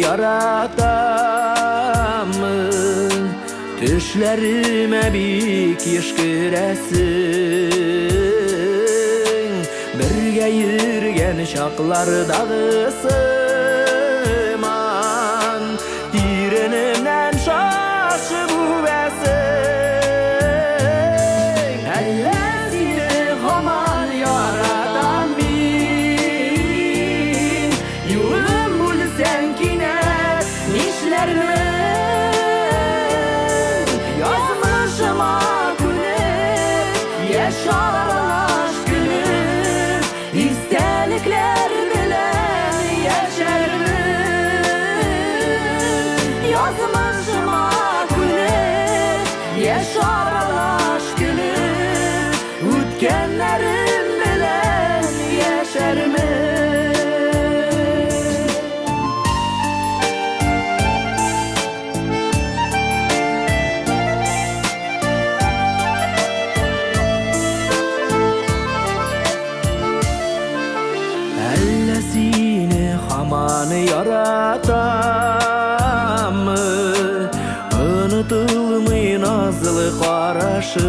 яратаммы? Төшләремә бик еш керәсең. Бергә йөргән чаклардагы сыман, Иренемнән шашып үбәсең. Әллә сине һаман яратам мин? Юлым бүлсәң кинәт, нишләрмен? Язмышыма күнеп, яшь аралаш көлеп, истәлекләр белән яшәрмен. Язмышыма күнеп, яшь аралаш көлеп, үткәннәрем белән яшәрмен. Әллә сине һаман яратаммы? Онытылмый назлы карашың.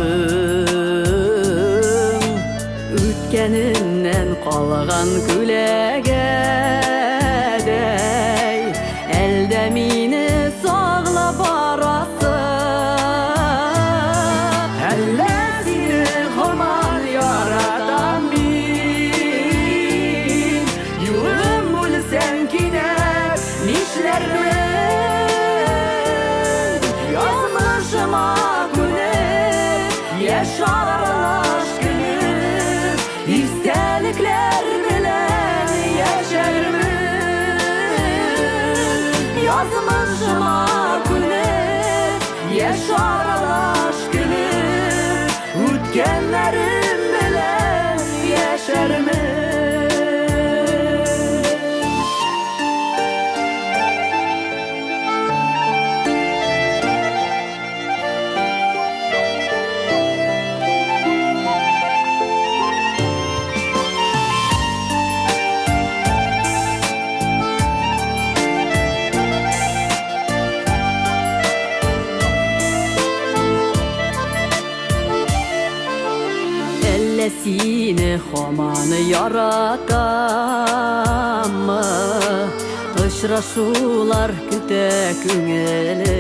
Үткәненнән калган күләгәдәй, әлдә мине саглап барасың. Әллә сине һаман яратам мин? Юлым бүлсәң кинәт, нишләрмен? Язмышыма күнеп, яшь аралаш көлеп, истәлекләр белән яшәрмен. Язмышыма күнеп, яшь аралаш көлеп, үткәннәрем белән яшәрмен. Әллә сине һаман яратаммы? Очрашулар көтә күңелем.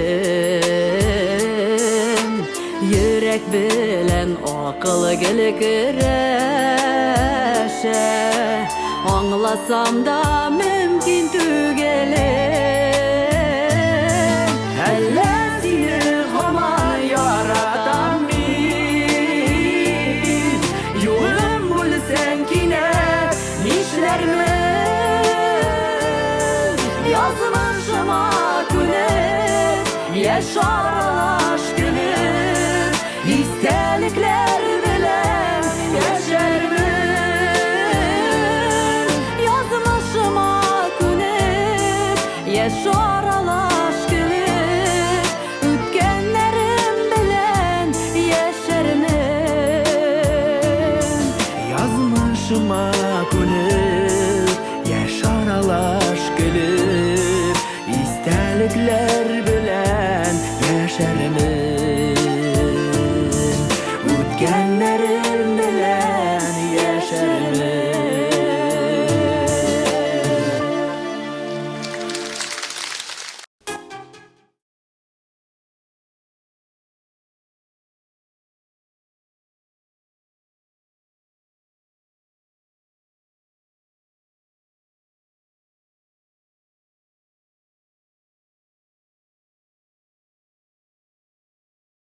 Йөрәк белән акыл гел көрәшә. Аңласам да мөмкин түгел. Әллә сине һаман яратам мин? Юлым бүлсәң кинәт, нишләрмен? Язмышыма күнеп, яшь аралаш көлеп, истәлекләр белән яшәрмен.